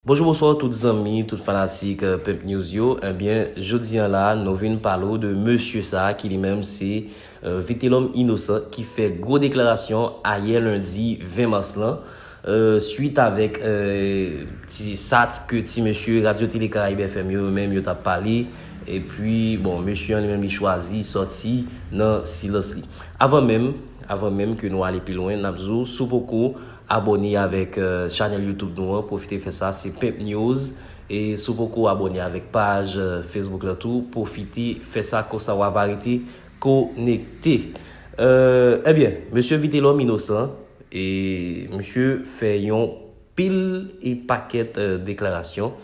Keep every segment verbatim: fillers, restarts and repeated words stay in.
Bonjou, bonswa tout zanmi, tout fanatik euh, Pimp News yo. Ebyen, jodi a la, nou vin pale w de mesye sa a ki li menm se euh, Vitelhomme Innocent ki fè gwo deklarasyon ayè lendi ven mas lan. Euh, swit avèk euh, ti, sa ke ti mesye Radyo Tele Karayib F M yo menm yo t ap pale. Epi, bon, mesye an li menm li chwazi sòti nan silans li. Avan menm, avan menm ke nou ale pi lwen, n ap di w, si w poko abòne avèk euh, chanèl YouTube nou an, pwofite fè sa, se Pimp News. E si w poko abòne avèk paj euh, Facebook la tou, pwofite fè sa, konsa w a va rete konekte. Euh, ebyen, mesye Vitelhomme Innocent, e misye fè yon pil e pakèt euh, deklarasyon.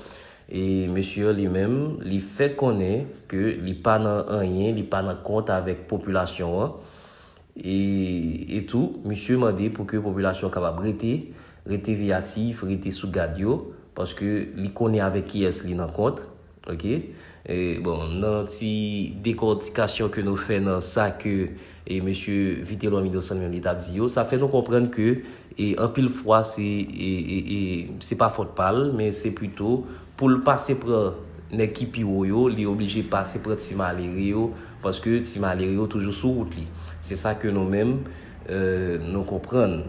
E mesye an li menm, li fè konnen ke li pa nan anyen, li pa nan kont avèk popilasyon an. E, e tou, misye mande pou ke popilasyon kapab rete, rete veyatif, rete sou gad yo, paske li konnen avèk kiyès li nan kont. Ok? E, bon, nan ti dekòtikasyon ke nou fè nan sa ke e mesye Vitelhomme Innocent menm li t ap di yo, sa fè nou konprann ke e anpil fwa se e, e, e, se pa fòt pa l, men se pito pou l pase pran nèg ki pi wo yo, li oblije pase pran ti malere yo, paske ti malere yo toujou sou wout li. Se sa ke nou menm euh, nou konprann.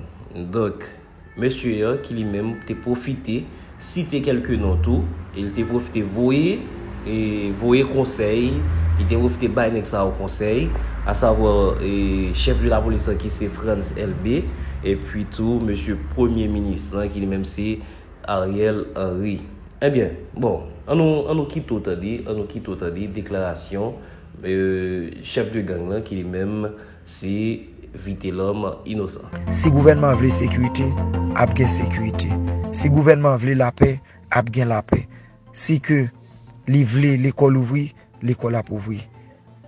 Donk, mesye an ki li menm te pwofite site kèlke non tou, e li te pwofite voye e voye konsèy, li te pwofite bay nèg sa yo konsèy, asavwa e chèf de lapolis lan ki se Frantz Elbé, epi tou mesye premye minis lan ki li menm se Ariel Henry. Ebyen, bon, an nou, an nou kite w tande, an nou kite w tande deklarasyon euh, chèf de gang lan ki li menm se Vitelhomme Innocent. Si gouvènman an vle sekirite, ap gen sekirite. Si gouvènman an vle lapè, ap gen lapè. Si ke li vle lekòl ouvri, lekòl ap ouvri.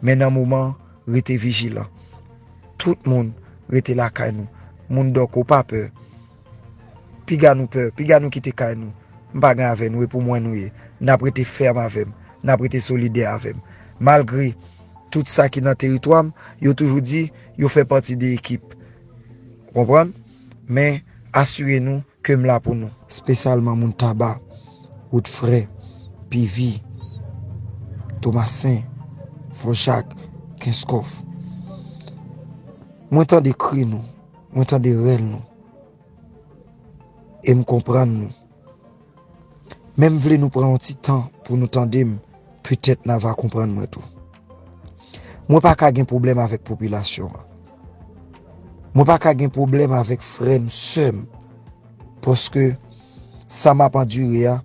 Men nan moman, rete vijilan. Tout moun rete lakay nou. Moun dòk ou pa pè. Piga nou pè, piga nou kite kay nou. M pa gen avè nou, e pou mwen nou ye. N ap rete fèm avè m, n ap rete solidè avè m. Malgre tout sa ki nan teritwa m, yo toujou di yo fè pati de ekip. Ou konprann? Men, asire nou ke m la pou nou. Espesyalman moun Taba, Wout Frè, Pivi, Tomasen, Fòjak, Kenskòf. Mwen tande kri nou, mwen tande rèl nou, e m konprann nou. Men m vle nou pran yon ti tan pou nou tande m, petèt n a va konprann mwen tou. Mwen pa ka gen pwoblèm avèk popilasyon an. Mwen pa ka gen pwoblèm avèk frè m, sè m, paske sa m ap andire a,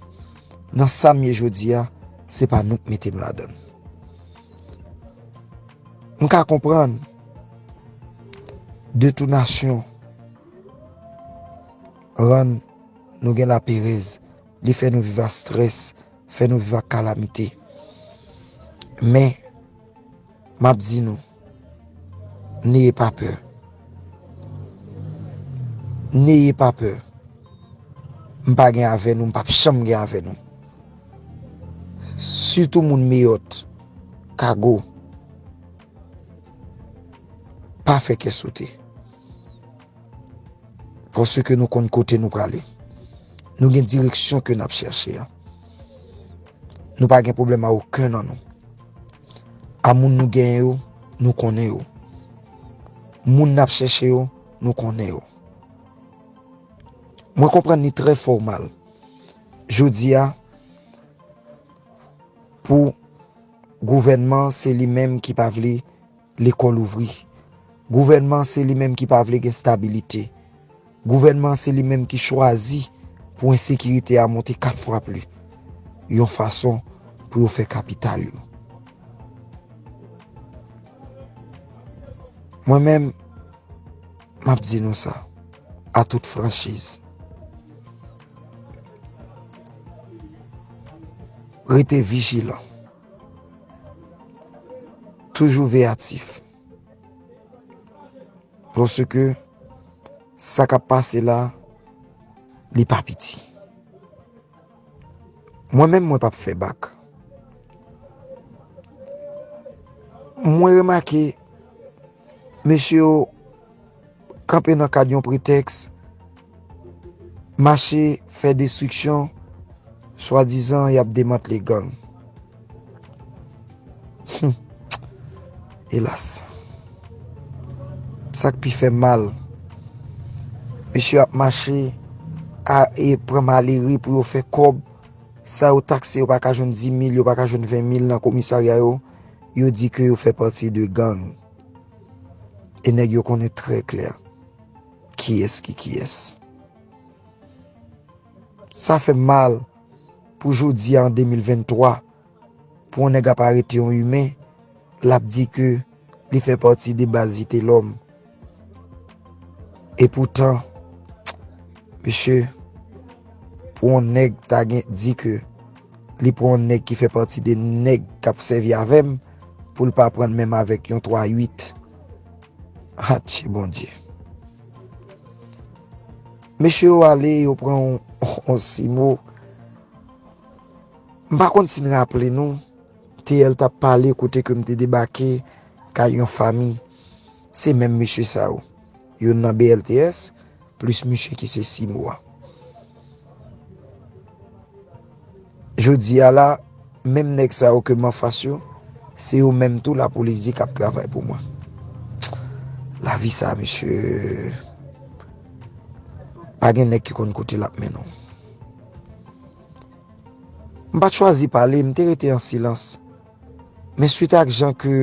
nan sa m ye jodi a, se pa nou k mete m ladan l. M ka konprann detounasyon rann nou gen laperèz, li fè nou viv ak strès, fè nou viv ak kalamite. Men, m ap di nou, neye pa pè. Neye pa pè. M pa gen avè nou, m p ap janm gen avè nou. Sitou moun Meyòt, Kago, pa fè kè sote. Paske nou konn kote nou prale. Nou gen direksyon ke n ap chèche a. Nou pa gen pwoblèm a okenn nan nou. A moun nou genyen yo, nou konnen yo. Moun n ap chèche yo, nou konnen yo. Mwen konprann li trè fòmal. Jodi a, pou gouvènman, se li menm ki pa vle lekòl ouvri. Gouvènman se li menm ki pa vle gen stabilite. Gouvènman se li menm ki chwazi pou ensekirite a monte kat fwa pli, yon fason pou yo fè kapital yo. Mwen menm, m ap di nou sa, a tout franchiz. Rete vijilan. Toujou veyatif. Paske sa k ap pase la, li pa piti. Mwen menm, mwen p ap fè bak. Mwen remake, mesye yo kanpe nan kad yon pretèks, mache fè destriksyon, swadizan y ap demantle gang. Hum. Elas. Sa k pi fè mal, mesye ap mache a, e pran malere pou yo fè kòb. Sa yo takse, yo pa ka jwenn dis mil, yo pa ka jwenn ven mil nan komisarya yo. Yo di ke yo fè pati de gang. E nèg yo konnen trè klè kiyès ki kiyès. Sa fè m mal pou jodi a, an de mil venntwa, pou yon nèg ap arete yon imen, l ap di ke li fè pati de baz Vitelòm. Epoutan, mesye, pou yon nèg ta gen di ke li pran yon nèg ki fè pati de nèg k ap sèvi avè m, pou l pa pran menm avèk yon twa uit. Atye Bondye. Mesye yo ale, yo pran yon, yon simo. M pa konn si n raple nou, T L t ap pale kote ke m te debake kay yon fanmi. Se menm mesye sa yo. Youn nan B L T S, plis mesye ki se simo a. Jodi a la, menm nèg sa yo ke m anfas yo, se yo menm tou lapolis di k ap travay pou mwen. Lavi sa, mesye, pa gen nèg ki konn kote l ap mennen w. M pa t chwazi pale, m te rete an silans. Men swit ak jan ke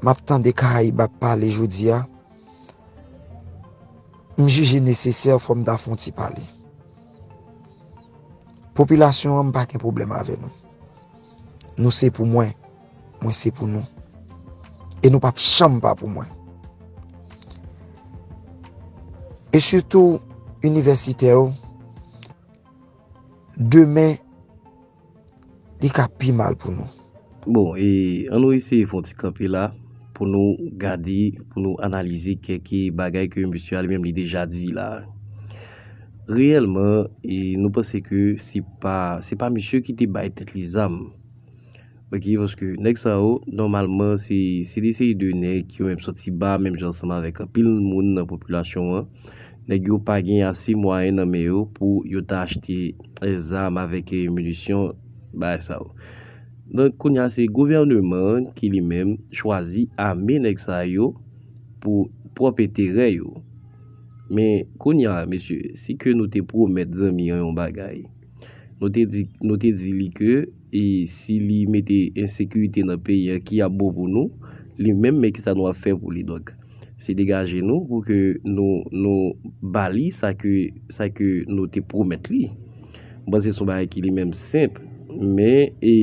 m ap tande Karayib ap pale jodi a, m jije nesesè fò m ta fè yon ti pale. Popilasyon an, m pa gen pwoblèm avè nou. Nou se pou mwen, mwen se pou nou. E nou p ap janm pa pou mwen. E sitou inivèsitè yo, demen, li ka pi mal pou nou. Bon, e ann nou eseye fè yon ti kanpe la pou nou gade, pou nou analize kèk bagay ke mesye a li menm li deja di la. Reyèlman, e nou panse ke se pa, se pa misye ki te bay tèt li zam. Ok, paske nèg sa yo, nòmalman, se, se de seri de nèg ki yo menm soti ba, menm jan ansanm avèk anpil moun nan popilasyon an. Nèg yo pa gen ase mwayen nan men yo pou yo ta achte, eh, zam avèk, eh, minisyon, bagay sa yo. Donk, kounye a, se gouvèneman an ki li menm chwazi ame nèg sa yo pou pwòp enterè yo. Men, kounye a, mesye, si ke nou te pwomèt zanmi an yon bagay, nou te di, nou te di li ke, e, si li mete ensekirite nan peyi a, ki ap bon pou nou, li menm, men kisa nou ap fè pou li? Donk, se degaje nou pou ke nou, nou ba li sa ke, sa ke nou te pwomèt li. M panse se yon bagay ki li menm senp, men, e,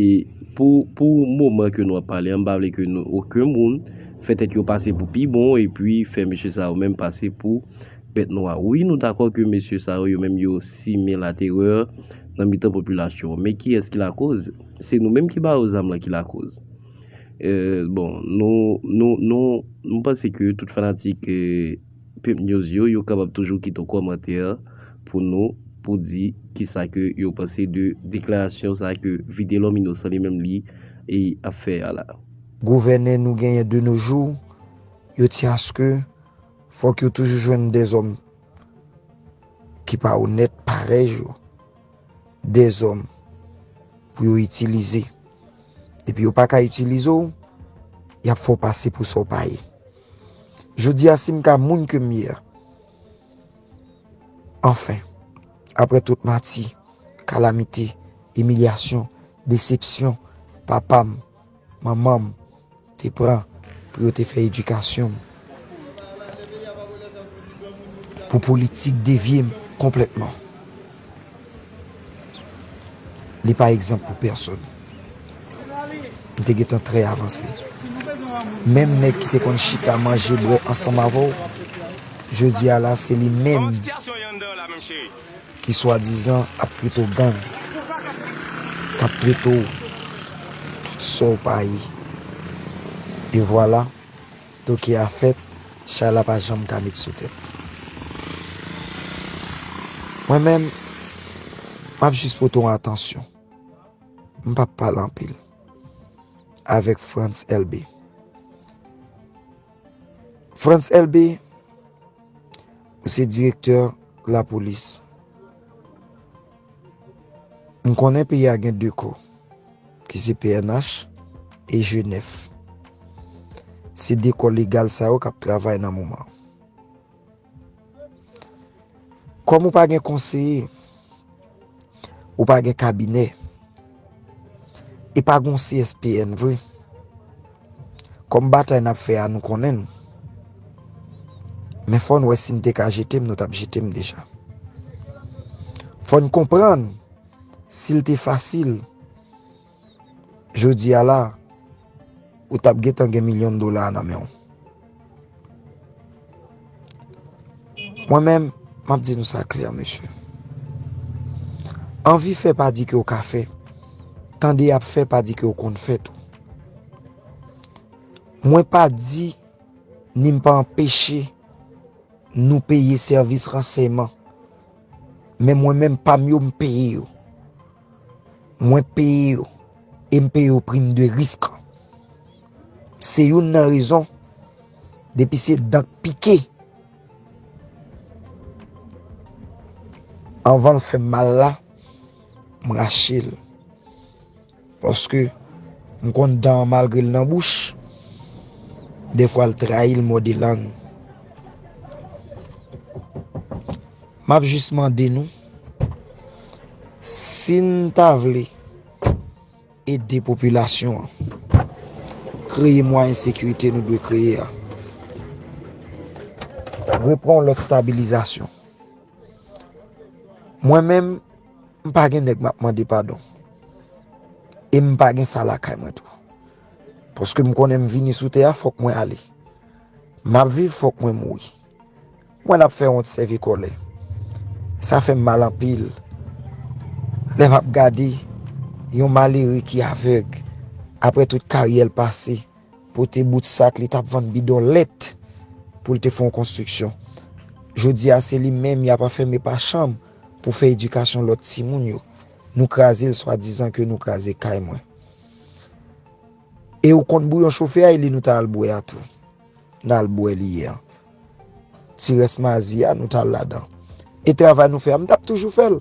pou, pou moman ke nou ap pale an, m pa vle ke nou, okenn moun fè tèt yo pase pou pi bon, epi fè mesye sa yo menm pase pou bèt nwa. Wi, nou dakò ke mesye sa yo, yo menm yo simen laterè nan mitan popilasyon an. Men kiyès ki lakoz? Se nou menm ki ba yo zam lan ki lakoz. Eh, bon, nou, nou, nou, m panse ke tout fanatik, eh, Pimp News yo, yo kapab toujou kite yon kòmantè pou nou, pou di kisa ke yo panse de deklarasyon sa ke Vitelòm Inosan li menm li, e, ap fè a la. Gouvènè nou genyen de nos jours, yo tyen aske fòk yo toujou jwenn dèzòm ki pa onèt parèy yo, dèzòm pou yo itilize. Epi yo pa ka itilize w, y ap fè w pase pou sa w pa ye. Jodi a, si m ka moun ke m ye a, anfen, apre tout mati, kalamite, imilyasyon, desepsyon, papa m, manman m te pran pou yo te fè edikasyon m, pou politik devye m konplètman. Li pa egzanp pou pèsonn. M te gentan trè avanse. Menm nèg ki te konn chita manje bwè ansanm avè w, jodi a la, se li menm ki swadizan ap trete w gang, k ap trete w tout sa w pa ye. E vwala, toke a fèt, chay la pa janm ka met sou tèt. Mwen menm, m ap jis pote w atansyon. M p ap pale anpil avèk Frantz Elbé. Frantz Elbé, ou se direktè lapolis. M konnen peyi a gen de kò, ki se P N H e G nèf. Se de kò legal sa yo k ap travay nan moman. Kòm ou pa gen konseye, ou pa gen kabinè, e pa gen C S P N vre. Kòm batay n ap fè a, nou konnen l. Men fò n wè si n te ka jete m, nou t ap jete m deja. Fò n konprann, si l te fasil, jodi a la, ou t ap gentan gen milyon dola nan men w. Mwen menm, m ap di nou sa klè, mesye. Anvi fè pa di ke w ka fè. Tande y ap fè pa di ke w konn fè tou. Mwen pa di, ni m pa anpeche nou peye sèvis ransèyman. Men mwen menm, pa m yo, m peye yo. Mwen peye yo. E m peye yo prim de risk. Se youn nan rezon, depi se dan k pike, anvan l fè m mal la, m rache l. Paske m konn dan an, malgre l nan bouch, dèfwa l trayi, l mòde lang. M ap jis mande nou, si n ta vle ede popilasyon an kreye mwayen sekirite nou dwe kreye a, repran yon lòt estabilizasyon. Mwen menm, m pa gen nèg m ap mande padon. E m pa gen sa lakay mwen tou. Paske m konnen m vini sou tè a, fòk mwen ale. M ap viv, fòk mwen mouri. Mwen ap fè wont sèvi kòlè. Sa fè m mal anpil. Lè m ap gade yon malere ki avèg, apre tout karyè l pase, pote bout sak li t ap vann bidon lèt pou l te fè yon konstriksyon. Jodi a, se li menm y ap anfèmen pa chanm pou fè edikasyon lòt timoun yo. Nou kraze l swadizan ke nou kraze kay mwen. E ou konn bouyon chofe a, e li nou ta al bwè a tou. N al bwè li ye a. Ti rès mazi a, nou t al ladan. E travay nou fè a, m t ap toujou fè l.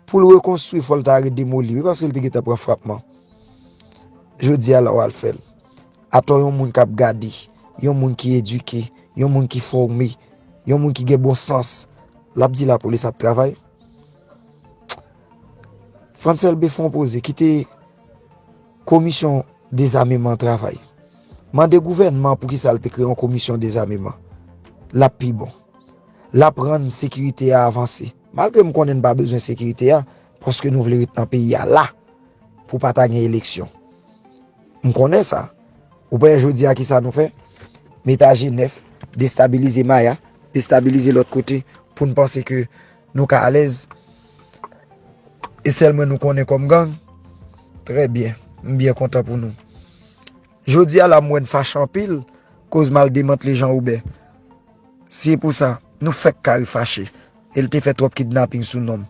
Pou l rekonstwi, fò l ta redemoli, wi, paske l te gentan pran frapman. Jodi a la, w al fè l. Atò yon moun k ap gade, yon moun ki edike, yon moun ki fòme, yon moun ki gen bon sans, l ap di lapolis ap travay. Frantz Elbé fè yon poze, kite komisyon dezameman an travay. Mande gouvènman an poukisa l te kreye yon komisyon dezameman. L ap pi bon. L ap rann sekirite a avanse. Malgre m konnen n pa bezwen sekirite a, paske nou vle ret nan peyi a la, pou pa ta gen eleksyon. M konnen sa. Ou pa wè jodi a kisa nou fè? Mete a G nèf, destabilize Maya, destabilize lòt kote, pou n panse ke nou ka alèz. E sèl mwen nou konnen kòm gang? Trè byen. M byen kontan pou nou. Jodi a la, m wè n fache anpil, koz m al demantle Jan Wobè. Se pou sa, nou fèk kare fache. E l te fè twòp kidnaping sou non m.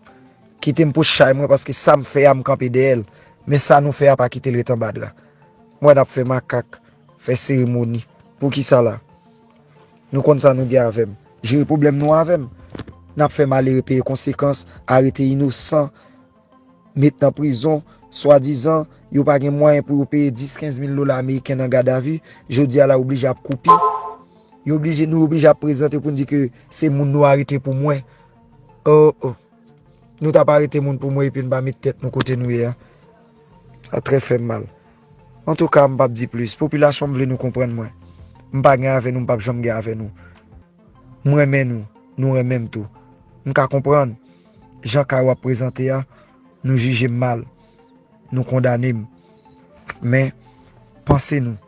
Kite m pou chay mwen, paske sa m fè a, m kanpe dèyè l. Men sa nou fè a, pa kite l ret anba dra. M wè n ap fè makak, fè seremoni. Poukisa la? Nou konn sa nou gen avè m. Jere pwoblèm nou avè m. N ap fè malere peye konsekans, arete inosan, met nan prizon, swadizan, yo pa gen mwayen pou yo peye dis, kenz mil dola ameriken nan gadavi, jodi a la oblije ap koupi. Yo oblije, nou oblije ap prezante pou n di ke se moun nou arete pou mwen. Oh, oh. Nou t ap arete moun pou mwen epi n pa met tèt nou kote nou ye a. Sa trè fè m mal. Antouka, m p ap di plis. Popilasyon, m vle nou konprann mwen. M pa gen avè nou, m p ap janm gen avè nou. M renmen nou, nou renmen m tou. M ka konprann jan ka w ap prezante a, nou jije m mal, nou kondane m. Men, panse nou,